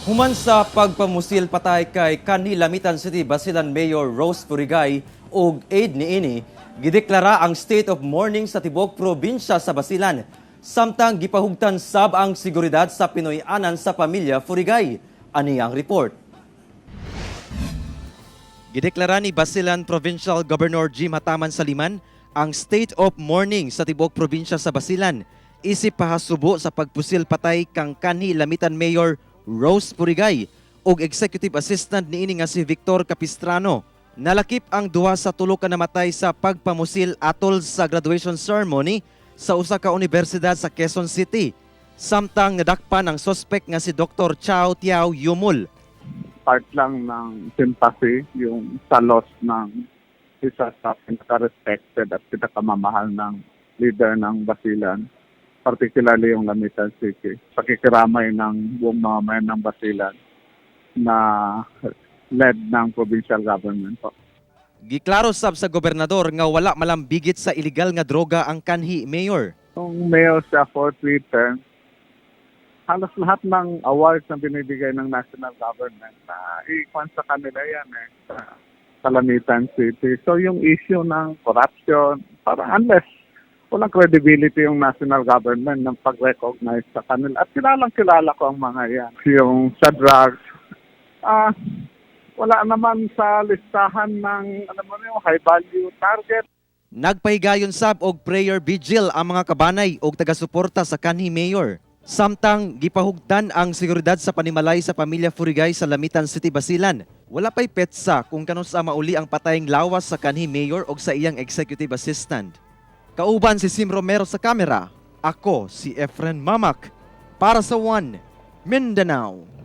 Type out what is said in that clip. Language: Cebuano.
Human sa pagpamusil patay kay kanhi Lamitan City Basilan Mayor Rose Furigay ug aide niini, gideklara ang state of mourning sa tibuok probinsya sa Basilan. Samtang gipahugtan sab ang seguridad sa Pinoy-anan sa pamilya Furigay. Ani ang report. Gideklara ni Basilan Provincial Governor Jim Hataman Saliman ang state of mourning sa tibuok probinsya sa Basilan isip pahasubo sa pagpusil patay kang kanhi Lamitan Mayor Rose Furigay ug Executive Assistant niini nga si Victor Capistrano. Nalakip ang duha sa tulo ka namatay sa pagpamusil atol sa graduation ceremony sa usa ka universidad sa Quezon City. Samtang nadakpan ang suspect nga si Dr. Chow Tiao Yumul. Part lang ng sympathy yung sa loss ng isa sa pinaka-respected at pinakamamahal ng leader ng Basilan, particularly yung Lamitan City. Pakikiramay ng buong mamamayan ng Basilan na led ng provincial government po. Giklaro sab sa gobernador nga wala malambigit sa illegal nga droga ang kanhi mayor. Nung mayor siya for three terms, halos lahat ng awards na binibigay ng national government na i-kwan sa kanila yan eh, sa Lamitan City. So yung issue ng corruption, parang unless walang credibility yung national government ng pag-recognize sa kanila. At kilalang kilala ko ang mga yan. Yung sa drugs, wala naman sa listahan ng alam mo na yung high value target. Nagpahigayon sab og prayer vigil ang mga kabanay og taga-suporta sa kanhi mayor. Samtang gipahugtan ang seguridad sa panimalay sa pamilya Furigay sa Lamitan City, Basilan. Wala pay petsa kung kanus-a mauli ang patayng lawas sa kanhi mayor og sa iyang executive assistant. Kauban si Sim Romero sa kamera. Ako si Efren Mamak para sa One Mindanao.